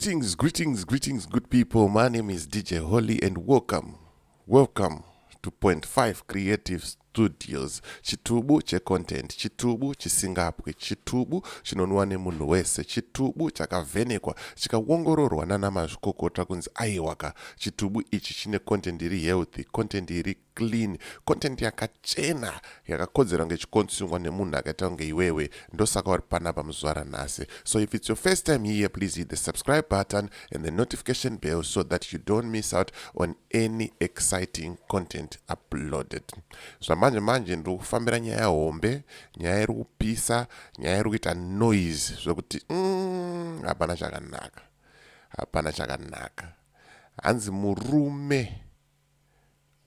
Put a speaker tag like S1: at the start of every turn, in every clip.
S1: Greetings, greetings, greetings, good people. My name is DJ Holly, and welcome, welcome to Point 5 Creative Studios. Chitubu checontent, chitubu chisingapwi, chitubu chinonwa nemunhu wese, chitubu chakavhenekwa, chikaongororwa nana mazvikokota kunzi aiwaka, chitubu ichi chine content iri healthy, content iri clean, content yakachena, yakakodzera kunge ichikonsumwa nemunhu akaita kunge iwewe. Ndosaka uri panapa muzuva ranhasi. So if it's your first time here, please hit the subscribe button and the notification bell so that you don't miss out on any exciting content uploaded. Zvamanje manje ndiri kufambira nyaya hombe, nyaya iri kupisa, nyaya iri kuita noise zvekuti hapana chakanaka, hapana chakanaka. Hanzi murume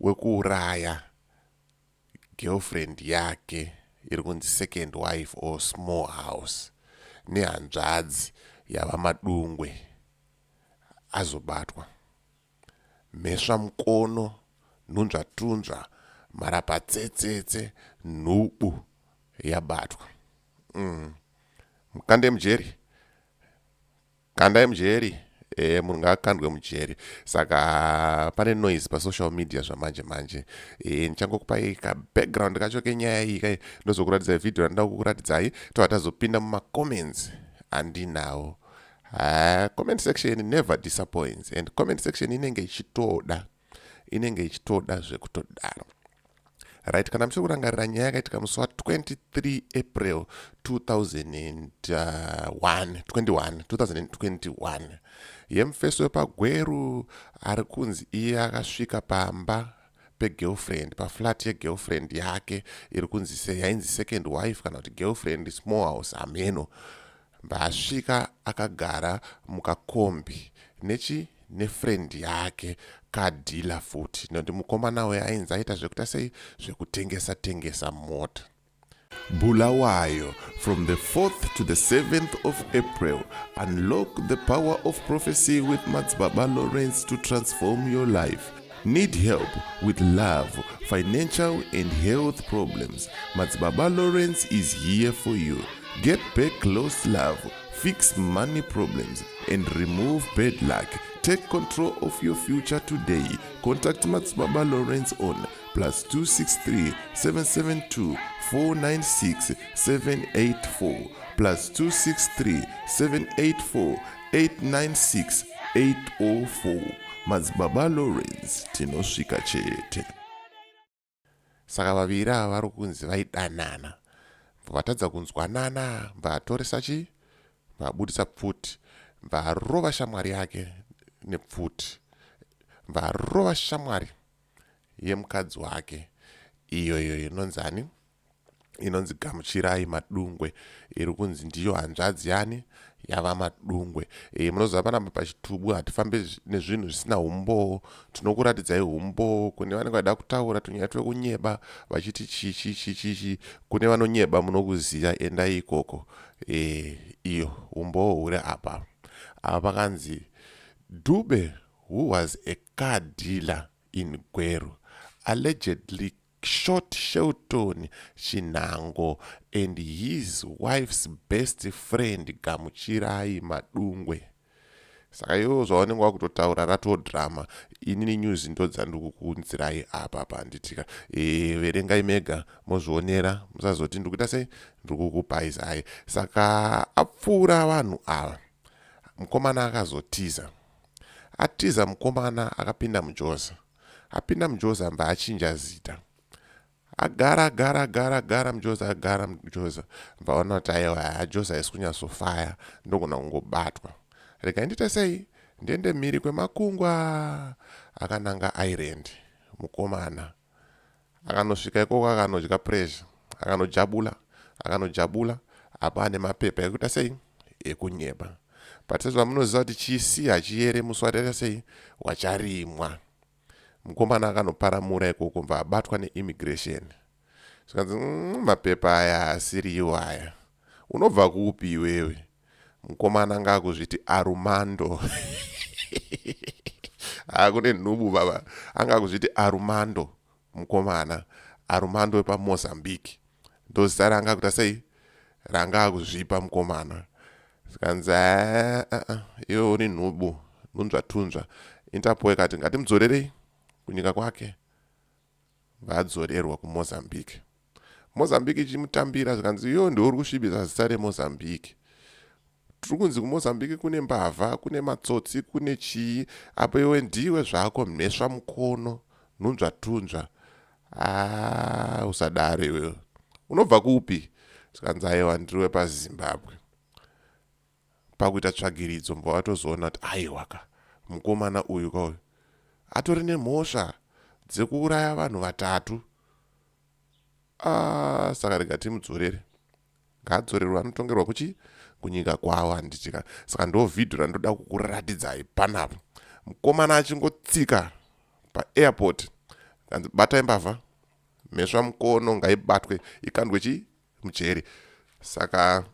S1: wekuuraya girlfriend yake iri kunzi second wife or small house nehanzvadzi yava Madungwe azobatwa. Mhesva mukono, nhunzvatunzva, mharapatsetsetse, nhubu yabatwa. Mukande mujeri, kandai mujeri. Munhu ngaakandwe mujeri. Saka pane noise pasocial media zvamanje manje. Ndichangokupai kabackground kacho kenyaya iyi kai, ndozokuratidzai vhidhio randida kukuratidzai, tobva tazopinda mumacomments andinawo. Comment section never disappoints, and comment section inenge ichitoda, inenge ichitoda zvekutodaro. Right, kana muchiri kurangarira nyaya yakaitika musi wa23 April 2001 21 2021 yemufeso wepaGweru ari kunzi iye akasvika pamba pegirlfriend, paflat yegirlfriend yake iri kunzi yainzi second wife kana kuti girlfriend, small house, hameno. Mbasvika akagara mukakombi nechi nefriend yake, kadealer futi, nekuti mukomana uyo ainzi aita zvekuita sei, zvekutengesa tengesa mota. Bulawayo, from the 4th to the 7th of April, unlock the power of prophecy with Madzibaba Lawrence to transform your life. Need help with love, financial, and health problems? Madzibaba Lawrence is here for you. Get back lost love, fix money problems, and remove bad luck. Take control of your future today. Contact Madzibaba Lawrence on +263 772 496 784, +263 784 896 804. Madzibaba Lawrence, tinosvika chete. Saka vaviri ava vari kunzi vaidanana, vatadza kunzwanana, vatoresa chi vabudisa pfuti, varova shamwari yake nepfuti, varova shamwari yemukadzi wake iyoyo inonzi ani, inonzi Gamuchirai Madungwe, iri kunzi ndiyo hanzvadzi yani yava Madungwe. Munoziva panapa pachitubu hatifambi nezvinhu zvisina umboo. Tinokuratidzai umboo. Kune vanenge vada kutaura tunyaya twekunyeba vachiti chi chi chi chi chi, kune vanonyeba munokuziva, endai ikoko. Iyo umboo huri apa. Apa pakanzi Dube, who was a car dealer in Gweru, allegedly shot Shelton Chinango and his wife's best friend Gamuchirai Madungwe. Saka ivo zvavanenge vakutotaura ratodhirama. Inini news ndo dzandikukunzirai apa panditika. Verengai mega mozvionera, musazoti ndikuita sei, ndikukupaizai. Saka apfuura vanhu ava, mukomana akazotiza. Atiza mukomana akapinda mujoza. Apinda mujoza, mbva achinja zita. Agara gara gara gara mujoza, agara mujoza, mbaona kuti aiwa, hajoza haisi kunyatsofaya, ndogona kungobatwa, regai ndiite sei, ndiende mhiri kwemakungwa. Akananga Ireland mukomana. Akanosvika ikoko akanodya pressure, akanojabula, akanojabula apa ane mapepa ekuita sei, ekunyeba. But sezvamunoziva kuti chisi hachiyere musi wataita sei, wacharimwa. Mukomana akanoparamura ikoko, bva abatwa neimmigration. Zvikanzi, mapepa aya asiriwo aya, unobva kupi iwewe?" Mukomana anga akuzviti Arumando. Hakune nhubu baba, anga akuzviti Arumando mukomana, Arumando wepaMozambique, ndozita raanga kuita sei, ranga akuzvipa mukomana. Zvikanzi aa, iwe uri nhubu, nunzva tunzva. Interpol ikati ngatimudzorerei kunyika kwake. Vadzorerwa kuMozambique. Mozambique ichimutambira, zvikanzi iwe ndiwe uri kusvibisa zita reMozambique. Tiri kunzi kuMozambique kune mbavha, kune matsotsi, kune chii, apo iwe ndiwe zvako mhesva mukono, nhunzva tunzva. Aa, usadaro iwewe, unobva kupi? Zvikanzi aiwa, ndiri wepaZimbabwe. Pakuita tsvagiridzo mbva vatozoona kuti aiwa ka, mukomana uyu ka uyu atori nemhosva dzekuuraya vanhu vatatu. Ah, saka rega timudzorere. Ngaadzorerwe anotongerwa kuchi kunyika kwavo, handiti ka? Saka ndo vhidhiyo randoda kukuratidzai panapa. Mukomana achingotsika paairport, kanzi batai mbavha, mhesva mukono ngaibatwe ikandwe chi mujeri. Saka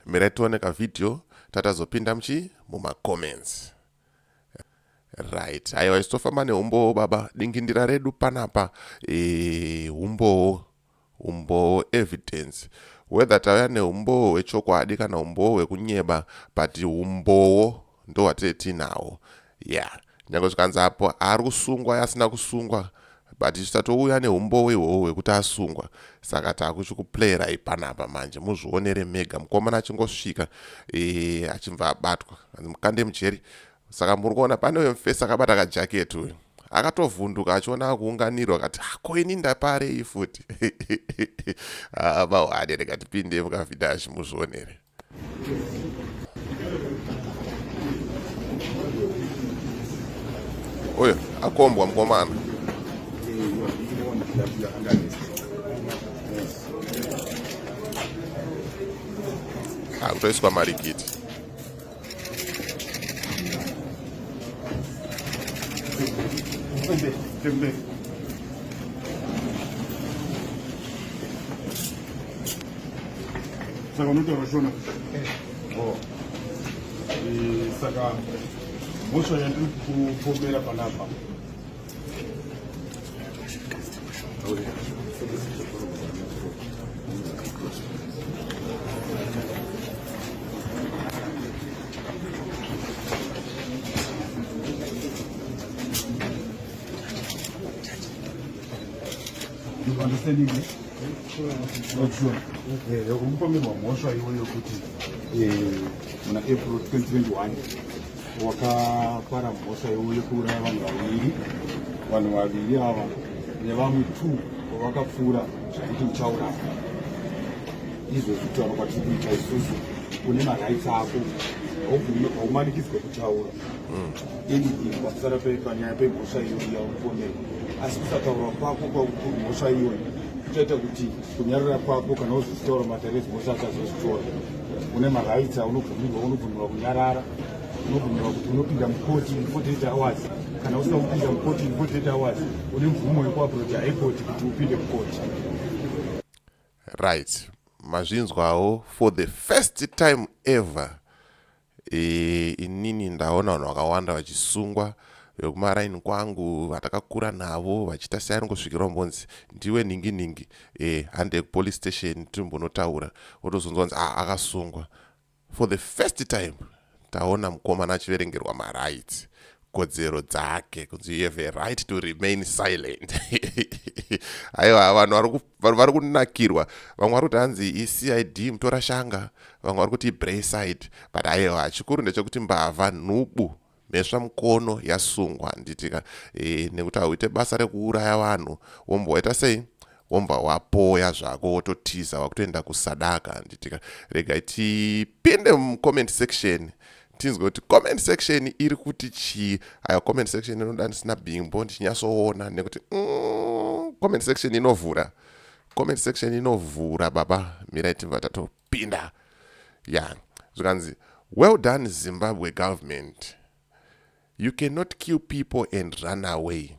S1: mirai tione kavhidhiyo tatazopinda muchi mumacomments. Right, aiwa, isu tofamba neumbowo baba. Dingindira redu panapa umbowo, umbowo, evidence. Whether tauya neumbowo hwechokwadi kana umbowo hwekunyeba, but umbowo ndo hwatee tinawo. Yeah, nyange zvikanzi apo ari kusungwa asina kusungwa, but isu tatouya neumbowo ihwohwo hwekuti asungwa. Saka takuchikuplayirai panapa manje, muzvionere mega. Mukomana achingosvika achibva abatwa, anzi mukande mujeri. Saka muri kuona pane uyo mufesi akabata kajaketi uyu, akatovhunduka achiona akuunganirwa, akati ah, ko ini ndaparei futi? Mahwane, rega tipinde mukavhidhashi muzvionere. Uyo akombwa mukomana. Akutoiswa marikiti.
S2: Saka unotaura Shona? Oh. Saka mhosva yandiri kupomera panapa, you understand English? Not sure. Uri kupomerwa mhosva iwe yokuti muna April 2021 wakapara mhosva iwe yekuuraya vanhu vaviri. Vanhu vaviri ava nevamwe two vakapfuura zvekuti uchauraya. Izvozvi kutaura kwatiri kuita isusu, une marights ako, haumanikidzwe kutaura anything pamusara panyaya pemhosva iyoyi yauri. Asi kusataura kwako kwamhosva iyoyi kuchaita kuti kunyarara kwako, kana uzozvitaura, matare edzimhosva achazozvitora. Une marights aunobvumirwa, unobvumirwa kunyarara, unobvumirwa kuti unopinda mukoti in 48 hours. Kana usina kupinda mukoti in 48 hours, une mvumo yekuapproacha High Court kuti upinde mukoti.
S1: Right, mazvinzwawo. For the first time ever, inini ndaona vanhu vakawanda vachisungwa vekumaraini kwangu vatakakura navo, vachiita searingosvikira mbonzi ndiwe nhingi nhingi, hande kupolice station timbonotaura, wotozonzwa nzi ah, akasungwa. For the first time taona mukomana achiverengerwa marights, kodzero dzake, kunzi you have a right to remain silent. Aiwa, vanhu vari kunakirwa. Vamwe vari kuti hanzi iCID mutora shanga, vamwe vari kuti iBraeside, but aiwa, chikuru ndechekuti mbavha, nhubu, mhesva mukono yasungwa, handitika? Nekuti hauite basa rekuuraya vanhu wombwa waita sei, wombva wapoya zvako wototiza wakutoenda kusadaka, handitika? Regai tipinde mucomment section tinzwe kuti comment section iri kuti chii. Aiwa, comment section inoda ndisina bimbo ndichinyatsoona, nekuti comment section inovhura, comment section inovhura baba. Mirai tibva tatopinda ya. Zvikanzi, "Well done, Zimbabwe government. You cannot kill people and run away.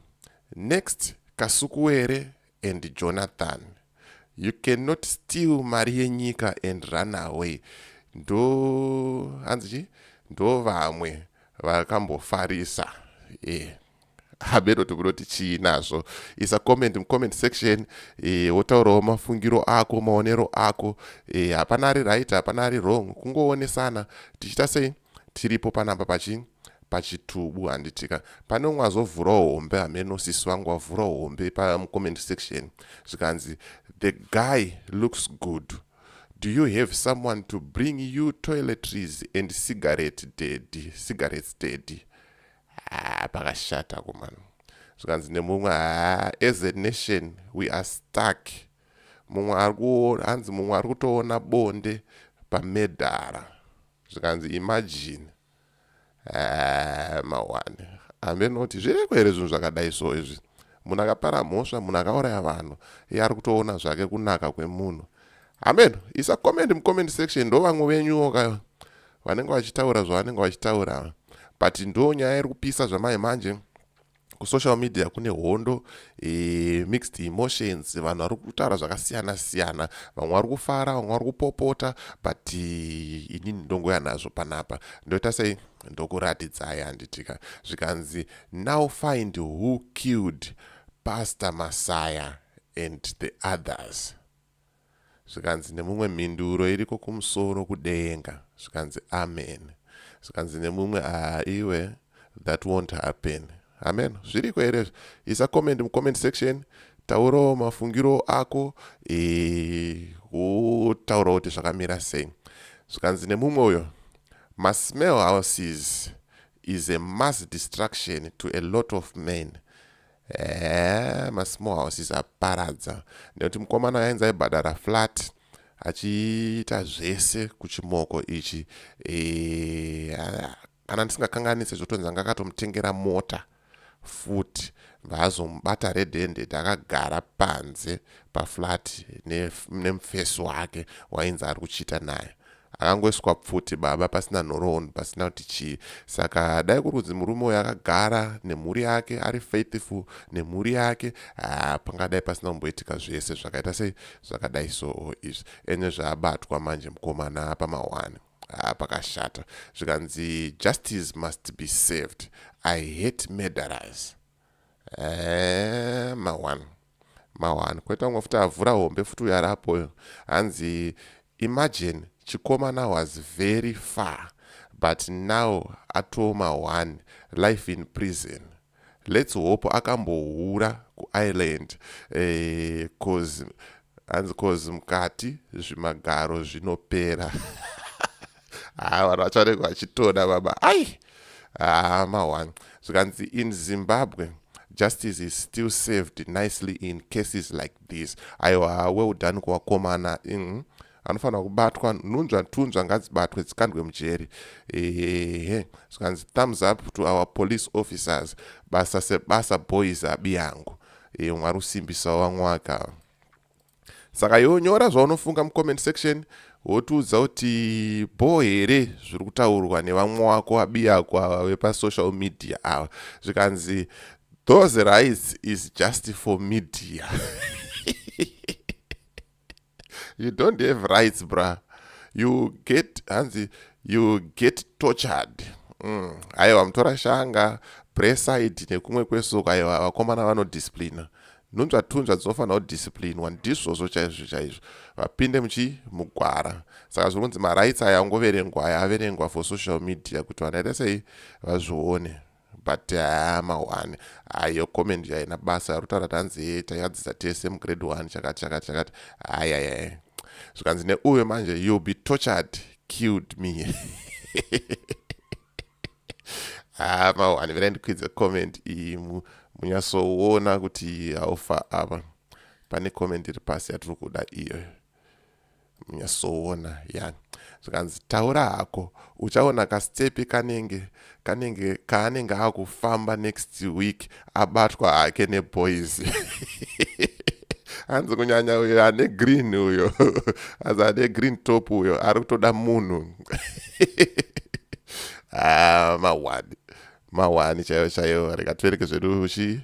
S1: Next, Kasukuwere and Jonathan. You cannot steal mari yenyika and run away." Ndo hanzi chi ndo vamwe vakambofarisa. Hameno kuti munoti chii nazvo. Isa comment mucomment section, wotaurawo mafungiro ako, maonero ako. Hapana ari right, hapana ari wrong, kungoonesana tichiita sei. Tiripo panapa pachi pachitubu, handitika? Pane umwe azovhurawo hombe, hameno sisi vangu vavhurawo hombe pamucomment section, zvikanzi, "The guy looks good. Do you have someone to bring you toiletries and cigarette daddy, cigarettes daddy?" Ah, pakashata kumana. Zvikanzi nemumwe, "Ha, as a nation we are stuck." Mumwe ari hanzi mumwe ari kutoona bonde pamedhara. Zvikanzi, "Imagine." Mawani, hamenoti zviriko here zvinhu zvakadai so izvi? Munhu akapara mhosva, munhu akauraya vanhu, iye ari kutoona zvake kunaka kwemunhu. Hameno. Isa comment mucomment section. Ndo vamwe venyuwo ka vanenge vachitaura zvavanenge vachitaura, but ndo nyaya iri kupisa zvamai manje kusocial media. Kune hondo, mixed emotions, vanhu vari kutaura zvakasiyana siyana. Vamwe vari kufara, vamwe vari kupopota, but inini ndongoya nazvo panapa, ndoita sei, ndokuratidzai, handitika? Zvikanzi, "Now find who killed Pastor Masaya and the others." Zvikanzi nemumwe, "Mhinduro iriko kumusoro kudenga." Zvikanzi, "Amen." Zvikanzi nemumwe, "Aiwe, that won't happen." Amen. Zviriko here? Isa comment mucomment section, taurawo mafungiro ako, wotaurawo kuti zvakamira sei. Zvikanzi nemumwe uyo, "Masmall houses is a mass destruction to a lot of men." Masmall houses aparadza, nekuti mukomana ainzi aibhadhara flat, achiita zvese kuchimoko ichi. Kana ndisingakanganisi, zvotonzi anga akatomutengera mota futi. Vaazomubata red handed akagara panze paflat nemufesi wake wainzi ari kuchita naye. Akangoiswa pfuti baba, pasina nhoroondo, pasina kuti chii. Saka dai kuri kunzi murume uyu akagara nemhuri yake, ari faithful nemhuri yake, pangadai pasina kumboitika zvese zvakaita sei, zvakadai so izvi. Ene zvaabatwa manje mukomana pamahwani, pakashata. Zvikanzi, "Justice must be served. I hate murderers." Mahwani, mahwani. Kwoita umwe futi avhura hombe futi, uyo ariapoyo, hanzi, "Imagine, chikomana was very far, but now atoma one life in prison. Let's hope akambohura kuIreland, cause," hanzi, "cause mukati zvimagaro zvinopera." Ha, vanhu vacho vanenge vachitona baba. Ai, ha, mahwani. Zvikanzi, "In Zimbabwe justice is still served nicely in cases like this." Aiwa, well done kuvakomana. Anofanira kubatwa, nhunzva tunzva ngadzibatwe, dzikandwe mujeri. Ehe. Zvikanzi, "Thumbs up to our police officers. Basa sebasa, boys." Abi yangu, Mwari usimbisawo vamwe waka. Saka iwo nyora zvaunofunga mucomment section, wotiudza kuti bho here zviri kutaurwa nevamwe wako, abi yako ava vepasocial media ava. Zvikanzi, "Those rights is just for media. You don't have rights, bra. You get," hanzi, "you get tortured." Aiwa, mutora shanga Braeside nekumwe kwesoko, aiwa, vakomana vanodisciplina. Nhunzva tunzva dzinofanira kudisciplinwa, ndizvozvo chaizvo chaizvo, vapinde muchi mugwara. Saka zviri kunzi marights aya angoverengwa, aya averengwa for social media kuti vanhu aita sei, vazvione, but haa, mahwani ayo. Comment yaina basa yari kutaura kuti hanzi taiadzidza tese mugrade 1, chakati chakati chakati. Ayayaya. Zvikanzi neuyo manje, "You'll be tortured." Killed me. Ha, mahwani. Verai ndikwidze comment iyi munyatsoona kuti haufa. Apa pane comment iri pasi yatiri kuda iyoyo, munyatsoona ya. Zvikanzi, "Taura hako. Uchaona kastepi kanenge kaanenge akufamba next week, abatwa hake neboys." Hanzi kunyanya uyo ane green uyo, hanzi ane green top uyo ari kutoda munhu. Ah, mahwani, mahwani chaiyo chaiyo. Rega tivereke zvedu chi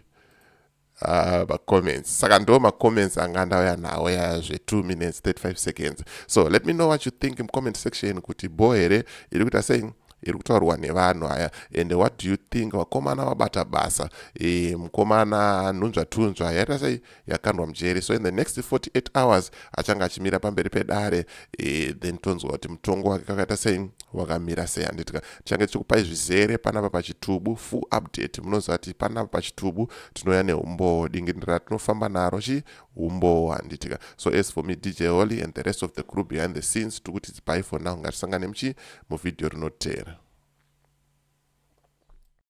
S1: macomments. Saka ndo macomments anga ndauya nawo yazve 2 minutes 35 seconds. So let me know what you think in comment section, kuti bho here iri kuita sei. Iri kutaurwa nevanhu aya. And what do you think? Vakomana vabata basa. Mukomana nhunzva tunzva yaita sei, yakandwa mujeri. So in the next 48 hours achange achimira pamberi pedare, then tonzwa kuti mutongo wake kakaita sei, wakamira sei, handitika? Tichange tichikupai zvizere panapa pachitubu, full update. Munoziva kuti panapa pachitubu tinouya neumbowo, dingindira ratinofamba naro chi umbowo, handitika? So as for me, DJ Holly, and the rest of the crew behind the scenes, tikuti bye for now. Ngatisangane muchi muvhidhiyo rinoteera.